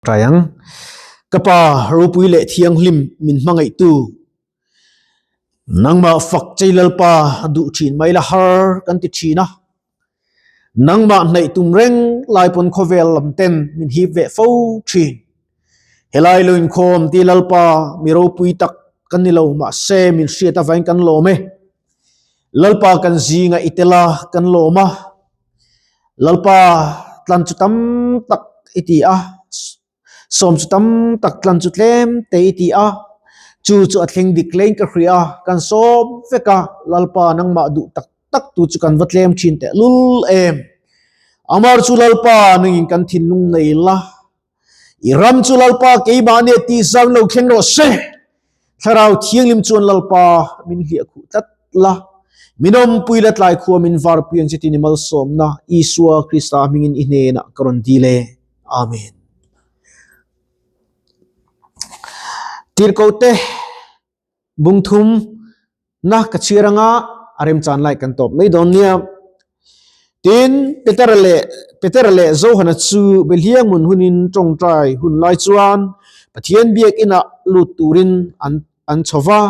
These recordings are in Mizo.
Trai ang. Ka Pa ropui leh thianghlim min hmangaihtu, nangmah fak chei Lalpa duh thin mai la har kan ti thin a. Nangmah hnaih tum reng lai pawn khawvel lam ten min hip ve fo thin. Helai lo inkhawm ti Lalpa mi ropui tak kan ni lo mahse min hriat avain kan lawm e. Lalpa kan zinga i tel a kan lawm a. Lalpa tlan chu tam tak i ti a, sawm chu tam tak tlan chu tlem te i ti a, chu chu a thleng dik hlein ka hria a, kan sawm vek a, Lalpa nangmah duh tak tak tu chu kan va tlem thin teh lul em. Amar chu Lalpa nangin kan thinlung nei la, i ram chu Lalpa keimahni a tihzam lo thleng rawh se. Thlarau Thianghlim chuan Lalpa min hliah khuh tlat la, min awmpui la tlai khua min varpui ang che tih ni malsawmna Isua Krista hmingin i hnenah ka rawn dil e. Amen. Tirhkohte bungthum na ka chhiar anga a remchan lai kan tawp mai dawn nia. Tin, Petera leh Petera leh Johana chu Beliangmun hunin tawngtai hun lai chuan Pathian biakinah lut turin an an chho va.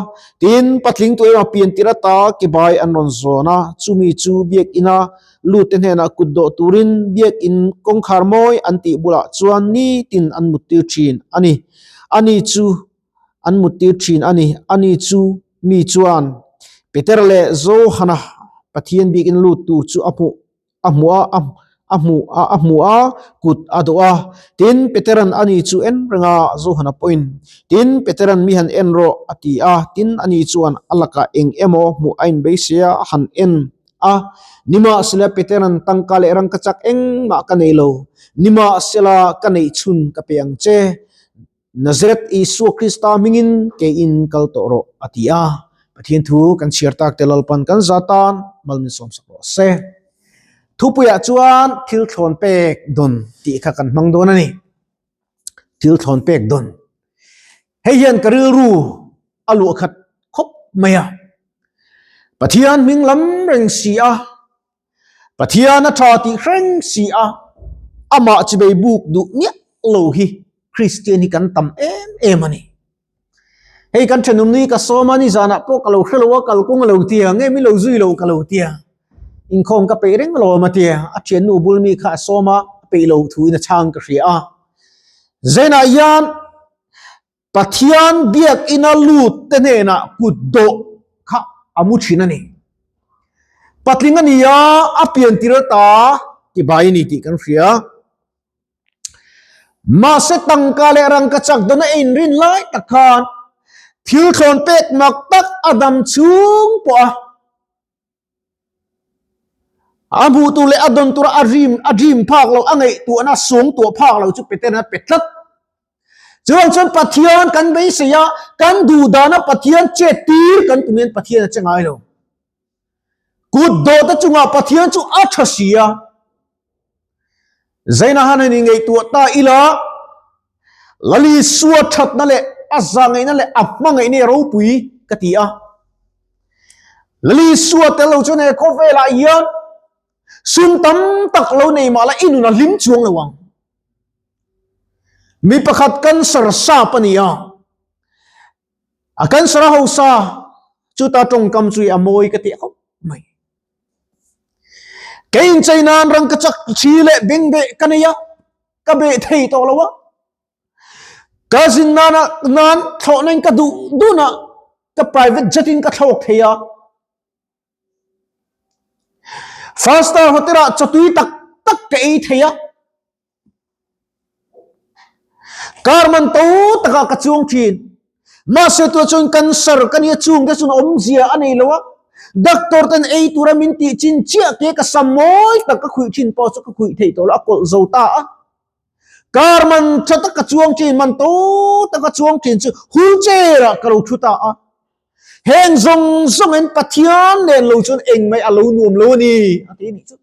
Tin, patling tu emaw pian tir ata kebai an rawn zawn a, chumi chu biakina lut te hnenah kut dawh turin biakin kawngkhar mawi an tih bulah chuan nitin an muttir thin a ni. Ani chu an muttir thin a ni. Ani chu mi chuan Peter leh Johana Pathian bikin lut tur chu a hmuh a hmu a a hmu a a hmu a kut a dawh a. Tin, Peteran ani chu en reng a, Johana pawhin, Tin, Peteran mi han en rawh a ti a. Tin, ani chuan a lakah eng emaw hmuh a inbeisei a, a han en a. Nimahsela Peteran tangka leh rangkachak engmah ka nei lo. Nimahsela ka neih chhun ka pe ang che. Nazareth Isua Krista hmingin keiin kal tawh rawh, a ti a. Pathian thu kan chhiar tak te Lalpan kan za tan mal min sawmsak rawh se. Thupuiah chuan thil thlawn pek dawn tih kha kan hmang dawn a ni. Thil thlawn pek dawn. Hei hian ka rilru a luah khat khawp mai a. Pathian hming lam reng si a, Pathian a tha tih hreng si a, amah chibei buk duh miah lo hi Kristian hi kan tam em em a ni. Hei kan thenawm ni ka sawm a, nizanah pawh ka lo hre lo a, kalkawng a lo tia, nge mi lo zui lo ka lo tia, inkhawm ka peih reng alawm a tia, a thiannu bul mi kha a sawm a, a peih lo thuin a chhang ka hria a. Zenah hian Pathian biakina lut te hnenah kut dawh kha a mu thin a ni. Patling a ni a, a pian tir ta ti bai a ni tih kan hria. Mahse tangka leh rangkachak dawna a inrin lai tak khan thil thlawn pek mak tak a dam chhung pawh a. A hmuh tur leh a dawn tura a rim a dream phak lo a ngaihtuahna sawng tuah phak lo chu Peter a pe tlat. Chuang chuan Pathian kan beisei a, kan duh dana Pathian chet tir kan tum hian Pathian a che ngai lo. Kut dawhte chungah Pathian chu a tha si a. Zaina han han ingaihtuah ta ila, Lali Sua thatna leh a zahngaihna leh a hmangaihna hi a ropui ka ti a. Lali Sua tel lo chuan he khawvelah hian sum tam tak lo nei mah la i nun a hlim chuang lo ang. Mi pakhat cancer sap a ni a, a cancer a hausa chuta tawngkam chu i a mawi ka ti khawp mai. Kei inchei nan rang ka chak thi leh beng beh ka nei a, ka beh thei tawh lo a. Ka zin nana nan thlawhna in ka duh dun a, ka private jet in ka thlawk thei a. Five star hotel ah chawtui tak tak ka ei thei a. Kar man to takah ka chuang thin. Mahse tu chuan cancer ka nia chung te chuan awmzia a nei lo a. Doctor ten ei tura min tih chin chiah ke ka sam mawi tak ka khuih thin pawh chu ka khuih theih tawh lo a kawlh zo ta a. Kar man tha tak ka chuang thin man to taka chuang thin chu wheelchair ah ka lo thu ta a. Heng zawng zawng in Pathian nen lo chuan engmah a lo nuam lo a ni a ti nih chu.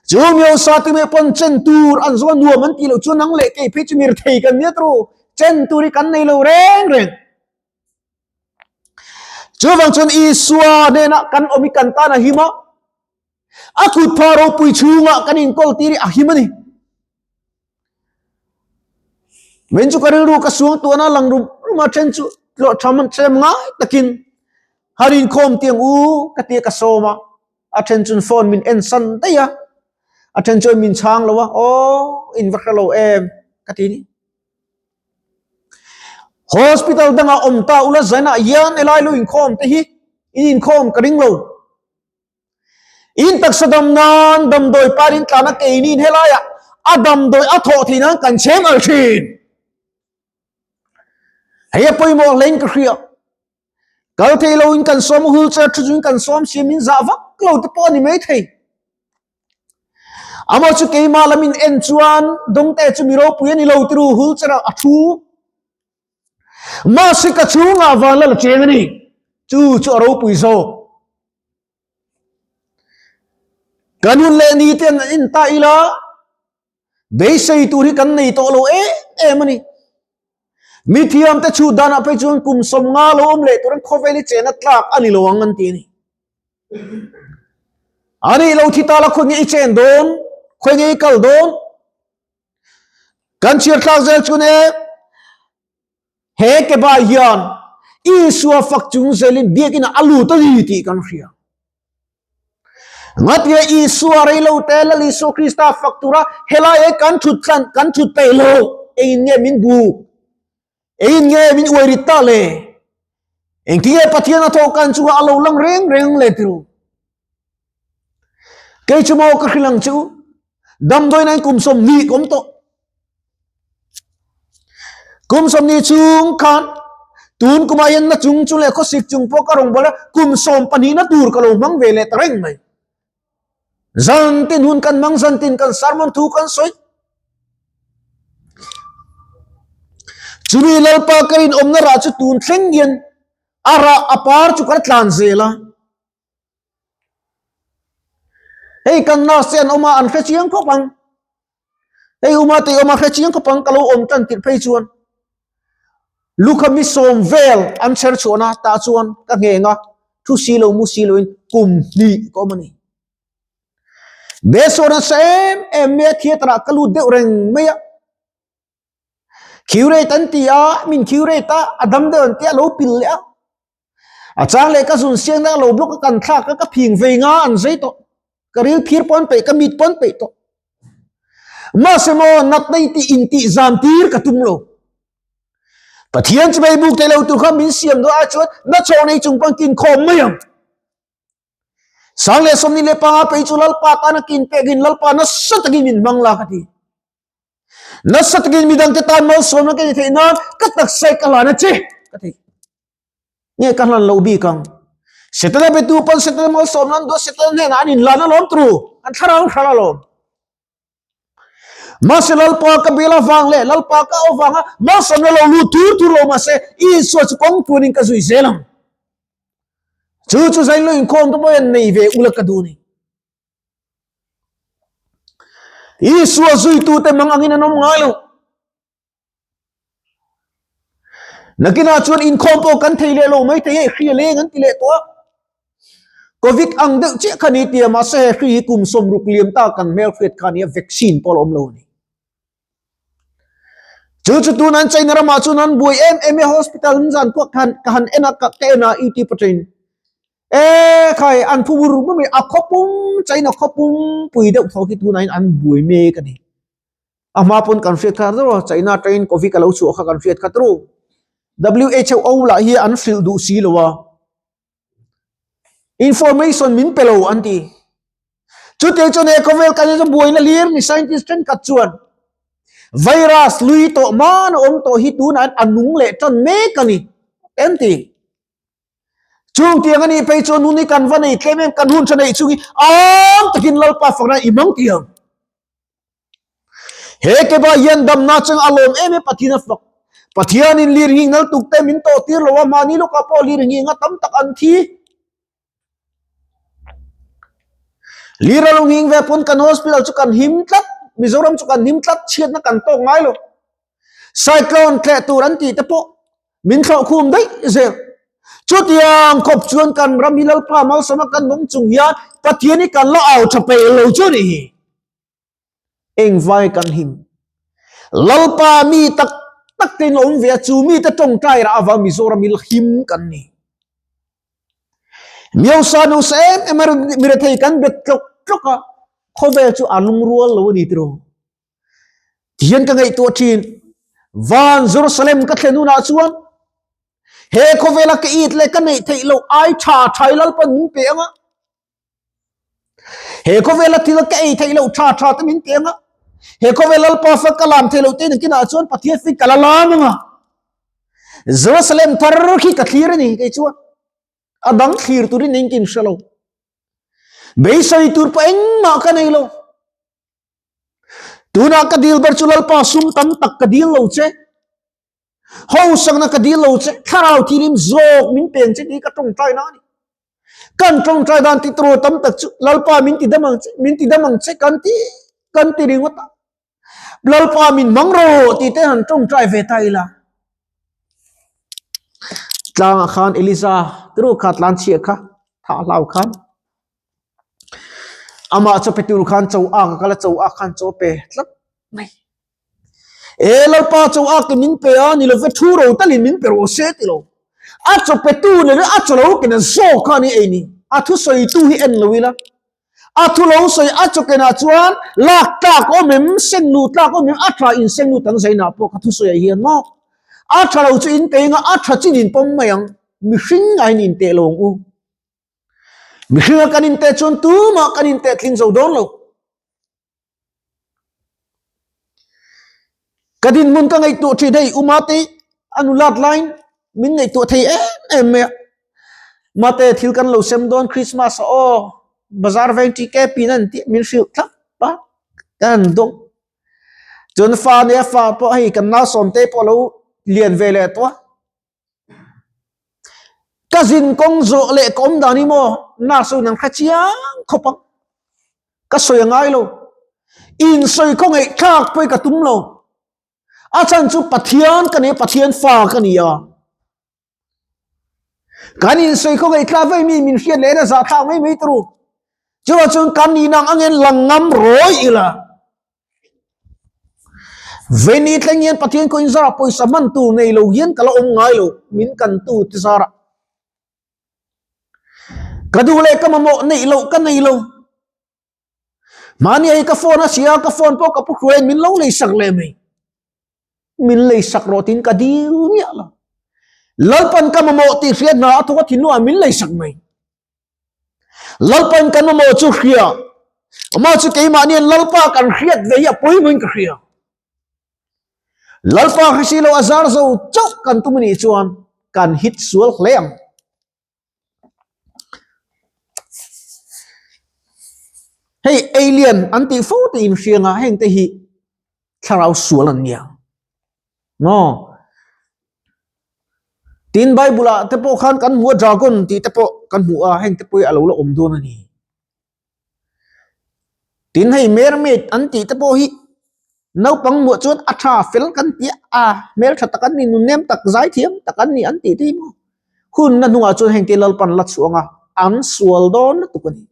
Chu miosa te meh pawn chen tur an zawng a nuam an tih loh chuan nang leh kei phei chu mir thei kan nia tawh chen tur hi kan nei lo reng reng. Chuvang chuan Isua hnenah kan awm hi kan tan a him a, a kut pha ropui chhungah kan inkawl tir hi a him a ni. Min chu ka rilru ka suang tuan a lang rum rum a then chu tlawh tham an tlem ngai takin han inkhawm tiang u ka tia ka sawm a, a then chuan phone min en san daih a, a then chuan min chhang lo a, aw in va hre lo em ka ti ni. Hospital dangah awm ta ula zainah hian helai lo inkhawm te hi in inkhawm ka ring lo. In taksa dam nan damdawi par in tlan a keini in helaiah a damdawi a thawh theih nan kan chhem al thin. Hei a pawimawh hlein ka hria. Kal thei lo in kan sawm a wheelchair thu chu in kan sawm siam in zah vak lo te pawh a ni mai thei. Amah chu keimah lam in en chuan dawngte chu mi ropui a ni lo tiru wheelchair ah a thu. Mahse ka chhungah van la la cheng a ni. Chu chu a ropui zawk. Kan hun leh ni te an en ta ila, beisei tur hi kan nei tawh lo em em a ni. Mi thiam te chhut danah phei chuan kum 50 lo awm leh turin khawvel hi chena tlak a ni lo ang an ti a ni. A nih lo thi ta la khawi nge i chen dawn, khawi nge i kal dawn? Kan chhiar thlak zel chu ne He kebai hian Isua fak chung zelin biakina a lut a ni tih kan hria. Ngatia Isua reilo te Lal Isua Krista fak tura helai e kan thut tlan kan thut peih lo engin nge min buk engin nge min uai rit ta le engtinge Pathian a thawh kan chunga a lo lang reng reng le tiru Kei chu maw ka hrilh ang che u, damdawiin an kum 20 ka awm tawh. Kum 20 chhung khan tun kumah hian na chung chung leh khawsik chung pawh ka rawn bawl a, kum 12 na tur ka lo hmang ve leh ta reng mai. Zan tin hun kan hmang, zan tin kan sermon thu kan sawi. Chumi Lalpa ka rinawmna rah chu tun thleng hian a rah a par chu ka tlan zel a. Hei kan nurse te an awm a an hre chiang khawp ang. Hei uma te awm a hre chiang khawp ang ka lo awm tan tirh phei chuan. Lukha mi sawm vel an chher chhuahna tah chuan ka ngheng a, thu si lo mu si loin kum hnih ka awm a ni. Besawn nasa em em mai a theatre ah ka lut deuh reng mai a. Curate an ti a, min curate a, a dam deuh an ti a, a lo pil leh a. A chang leh ka zun siang na lo block a kan thlak a ka phing vei nga an zei tawh. Ka ril phir pawn peih ka mit pawn peih tawh. Mahse maw natna i tih in tih zan tir ka tum lo. Pathian chu mei buk thei lo tur kha min siam dawn ai chuan na chhawk nei chung pawn kin khawm mai ang. 1025 pei chu Lalpa tana kin pekin Lalpa nasa takin min hmang la ka ti. Nasa takin midangte tan malsawmna ka ni theih nan ka taksa ka hlan a che ka ti. Nge ka hlan lo bik ang. Setana betu pawn Setana malsawmna an duh a, Setana hnenah an inlan alawm turu, an thlarau hral alawm. Mahse Lalpa ka bel avang leh Lalpa ka au vanga malsawmna lo lut tur tur lo mahse Isua chu kawng tuanin ka zui zel ang. Chu chu zain lo inkhawm te pawhin nei ve ula ka duh ni. Isua zuitute mang angin an awm ngai lo. Nakinah chuan inkhawm pawh kan thei leh lo mai thei hei hri a leng an ti leh tawh a. Covid ang deuh chiah kha ni tia mahse he hri hi kum 60 liam ta kan hmelhriat kha nia vaccine pawh a la awm lo a ni. Chu chu tun an China ramah chuan an buai em em e hospital an zan kuak khan ka han en a ka en a YouTube atangin e khai an phu bur bur mai a khawpum China khawpum pui deuh tho khi tunah hian an buai mek a ni. A hma pawn kan hriat kha ru China atangin covid a lo chhuah kha kan hriat kha ru. WHO lah hi an hrilh duh si lo a. Information min pe lo an ti. Chutiang chuan he khawvel kan hi chu buaina hlir ni scientist thenkhat chuan virus lui tawh man a awm tawh hi tunah hian a nung leh tan mek a ni an ti. Chung tiang a nih phei chuan hun hi kan va nei tlem em kan hun tha neih chung hi am takin Lalpa fakna i hmang tiang. He ke ba hian damna chang a lawm em em Pathian a fak. Pathianin lir hi ngal tuk te min tawh tir lo a mahni lawkah pawh lir hi nga tam tak an thi. Lir a lo nghing ve pawn kan hospital chu kan him tlat Mizoram chu kan him tlat chhiatna kan tawk ngai lo. Cyclone tleh tur an tih te pawh min thlawh khum daih zel. Chutiang khawp chuan kan ram hi Lalpa malsawma kan nung chung hian Pathian hi kan la au tha peih lo chu ni hi. Engvai kan him. Lalpa mi tak. tak te in awm ve a, chu mite tawngtai rah avang Mizoram hi la him kan ni. Miosa nusa em em a mirethei kan bet tlawk tlawk a, khawvel chu a lungrual lo a ni tiraw. Tihian ka ngaihtuah thin, Van Jerusalem ka thlen hunah chuan he khawvela ka it leh ka neih theih loh ai tha thai Lalpan min pe anga, he khawvela thil ka ei theih loh tha tha te min pe anga, he khawvel Lalpa fa ka lam theih loh te nakinah chuan Pathian fi ka la lam anga. Jerusalem thar khi ka thlir a ni kei chuan a dang thlir turin engkim hre lo. Beisei tur pawh engmah ka nei lo. Tunah ka dil ber chu Lalpa sum tam tak ka dil lo che. Ho sakna ka dil lo che. Thlarau thilim zawk min peng che tih ka tawngtai na a ni. Kan tawngtai dan ti tur tam tak chu Lalpa min ti dam ang che, min ti dam ang che kan ti kan ti ringawt a. Lalpa min mang rawh tih te han tawngtai ve ta ila. Tlangah khan Eliza turu kha tlan chhiah kha thah hlau khan. Amah chaw pe tur khan chaw ak a kal a, chaw ak khan chaw pe tlat mai. E Lalpa chaw ak te min pe a, ni love thu ro talin min pe rawh se ti lo. A chaw pe tu ni a chaw lo ken a zawk kha ni ei ni. A thu sawi tu hi en lo ila. A thu lo sawi a chaw kenah chuan lak tlak awm em, seng nu tlak awm em, a tha in seng nu tang zainah pawh ka thu sawi ah hian maw. A tha lo chu in pe anga a tha chin in pawm mai ang. Mihring ngaiin in teh lo ang u. Mihringa kan inteh chuan tumah kan inteh tling zo dawn lo. Ka dinhmun ka ngaihtuah thin hei Umate a nulat laiin min ngaihtuah thei em em mai a. Mate thil kan lo sem dawn Christmas ah aw bazar veng TK pin an tih min hrilh thlap a ka han dawng. Chuan fa nia fa pawh hei kan nau sawmte pawh a lo lian ve leh tawh a. Ka zin kawng zawh leh ka awm dan hi maw nurse ho in an hre chiang khawp ang. Ka sawi a ngai lo. In sawi khaw ngaihthlak pawh hi ka tum lo. A chhan chu Pathian ka ni a, Pathian fa ka ni a. Kan in sawi khaw ngaihthlak vei mi min hriat leh na zahthlak mai mai turu. Chuvang chuan kan nihna ang angin lang ngam rawi ila. Veni thleng hian Pathian khaw inzarah pawisa hman tur nei lo hian ka la awm ngai lo, min kan tu te zarah. Ka duh leh ka mamawh neih loh ka nei lo. Mahni hei ka phone a sia, ka phone pawh ka pu hruaiin min lo leisak leh mai. Min leisak rawh tiin ka dil miah lo. Lalpan ka mamawh tih hriat hna a thawk a thinlungah min leisak mai. Lalpan kan mamawh chu hria. Amah chu keimahni an Lalpa kan hriat ve hi a pawimawhin ka hria. Lalpa hre si lo a zar zo chauh kan tum anih chuan kan hit sual hle ang. Hei alien an tih fo te inhrianga heng te hi thlarau sual an nia. Maw? Tin Bible ah te pawh khan kan hmu a dragon tih te pawh kan hmu a heng te pawh hi a lo la awm dawn a ni. Tin hei mermaid an tih te pawh hi naupang muah chuan a tha fel kan ti a hmeltha tak an ni nunnem tak zaithiam tak an ni an tih te hi maw hun na hnungah chuan heng te Lalpan la chhuah ang a an sual dawn lutuk a ni.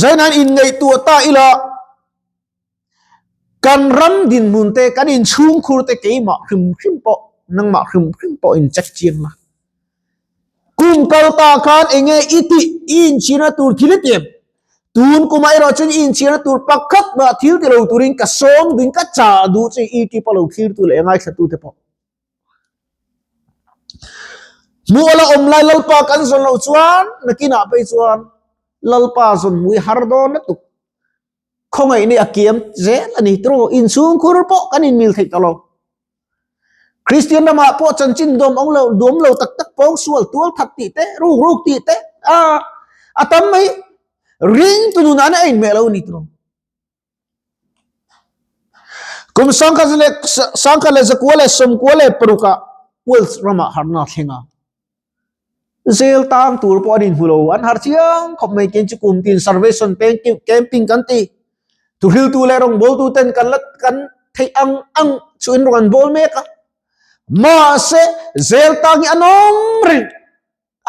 Zainain inngaihtuah ta ila. Kan ram dinhmun te, kan inchhungkhur te keimah hrim hrim pawh, nangmah hrim hrim pawh in check chiang la. Kum kal ta khan enge i tih, i inchhirna tur thil i ti em? Tun kumah erawh chuan i inchhirna tur pakhat mah thil ti lo turin ka sawm duhin ka chah duh che i tih pawh lo thlirtu leh ngaithlatu te pawh. Hmuh a la awm lai Lalpa kan zawn loh chuan nakinah phei chuan Lalpa zawn hmui har dawn lutuk. Khawngaihna a kiam zel a ni tiraw? Inchhungkhur pawh kan inmil theih ta lo. Kristian ramah pawh chanchin duam awm lo, duam lo tak tak pawng sual tual that tih te, ruk ruk tih te, a a tam mai. Ringtu nunah an inhmeh lo a ni tiraw? Kum sangkhat leh sangkhat leh zakua leh sawmkua leh parukah Wales ramah harna a thleng a. Zel tang tur pawh an inhmu lo, an har chiang khawp mai ken chu kum tin salvation peng camping kan ti. Thuhriltu leh rawngbawltu ten kan la kan theih ang ang chu in rawn an bawl mek a. Mahse zel tang hi an awm reng,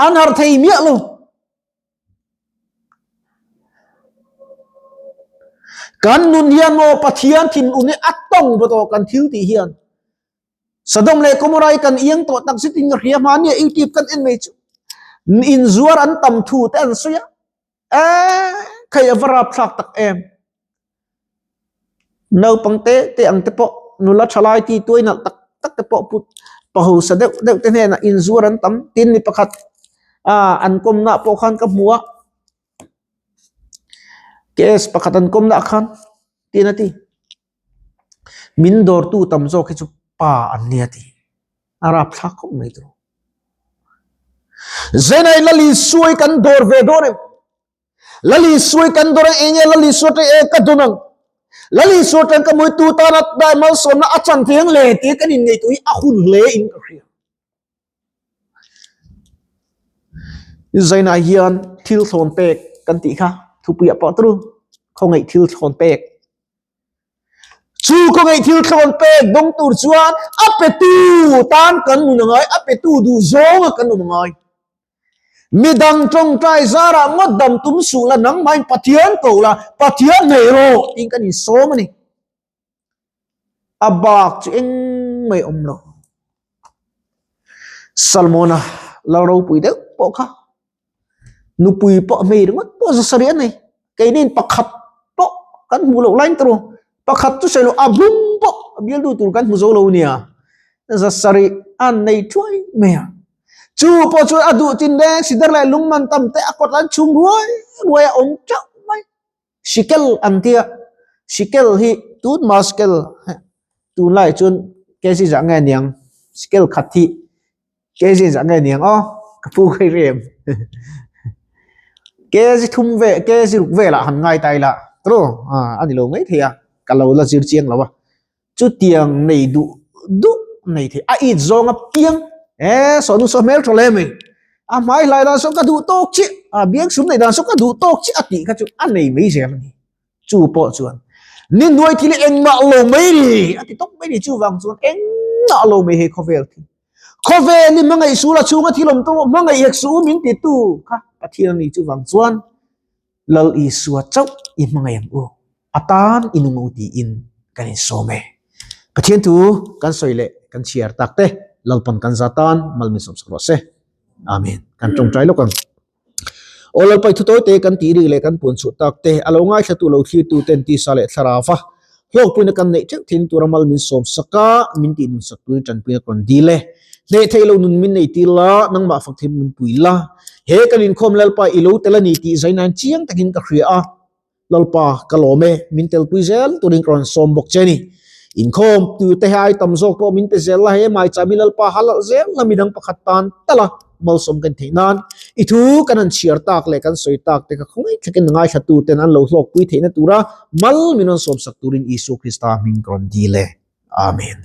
an har thei miah lo. Kan nun hian maw Pathian thinun hi a tawng baw tawh kan thil tih hian. Sodom leh Gomorrah hi kan iang tawh tak zetin ka hria hmania YouTube kan en mai chu. Inzuar an tam thu te an sawi a. Eee khei a va rapthlak tak em. Naupang te te ang te pawh nula thalai ti tuai nalh tak tak te pawh put pahosa deuh deuh te hnenah inzuar an tam tin mi pakhat ah an kawmna pawh khan ka hmu a case pakhat an kawmna khan tin a ti min dawrtu tam zawk hi chu pa an nia ti a rapthlak khawp mai tur Zenai Lali suai kan dawr ve dawn em Lali suai kan dawr ang enge Lali suai te e ka dun ang Lali suai tan ka mui tu tan a dai malsawmna a chan thei ang le ti kan in ngei tu hi a hun hle in ka hria Zaina hian thil thlawn pek kan tih kha thupui ah pawh turu khawngaih thil thlawn pek Chu khawngaih thil thlawn pek dawng tur chuan a petu tan kan nun a ngai, a petu duh zawnga kan awm a ngai. Midang tawngtai zarah ngawt dam tum suh la, nangmahin Pathian ko la, Pathian nei rawh tiin kan insawm a ni. A bak chu engmah awm lo. Salmona lal ropui deuh pawh kha nupui pawh hmei ringawt pawh za sarih a nei. Keinin pakhat pawh kan hmuh loh lain tawh pakhat chu sawi loh a bum pawh a bialtu tur kan hmu zo lo nia. Za sarih a nei thuai mai a. Chu pawh chuan a duh chin reng sidar leh lungman tam te a kawt an chhum ruai ruai a awm teuh mai. Sikel an tia sikel hi tun ma sikel tunlai chuan kg zah nge niang sikel khat hi kg zah nge niang aw ka pu ka hre em kg thum ve kg ruk velah han ngai ta ila tawh a ni lo mai thei a ka lo la zir chiang lo a. Chutiang nei duh duh nei thei a it zawng a piang e sawnu saw hmel tha hle mai a hmai hlai dan saw ka duh tawk chiah a biang sum nei dan saw ka duh tawk chiah a tih kha chu a nei mai zel a ni chu pawh chuan ni hnuai thil hi engmah lo mai ni a ti tawp mai ni chuvang chuan engmah lo mai hei khawvel thil khawvel hi hmangaih sul a chhunga thil awm tawh hmangaih hek suh min ti tu kha Pathian a ni chuvang chuan Lal Isua chauh i hmangaih ang u, a tan i nung u tiin kan insawm e. Pathian thu kan sawi leh kan chhiar tak te Lalpan kan za tan mal min sawmsak rawh se. Amen. Kan tawngtai lawk ang. Aw Lalpa i thu tawi te kan tih rik leh kan puan chhuah tak te a lo ngaithlatu lo thlirtu ten tisa leh thlarau a hlawkpuina kan neih theuh theihna tura mal min sawmsak a, min tih nunsak turin tanpuina ka rawn dil e. Hneh theih lo nun min nei tir la, nangmah fak theih min pui la. He kan inkhawm Lalpa i lo tel a ni tih zainain chiang takin ka hria a. Lalpa ka lawm e, min telpui zel turin ka rawn sawm bawk che a ni. Inkhawm tute he ai tam zawk pawh min pe zel la, he maichami Lalpa halal zel la midang pakhat tan tal a malsawm kan theih nan. I thu kan han chhiar tak leh kan sawi tak te kha khawngaih thlakin ngaithla tuten an lo hlawkpui theihna tura mal min rawn sawmsak turin Isua Krista hming ka rawn dil e. Amen.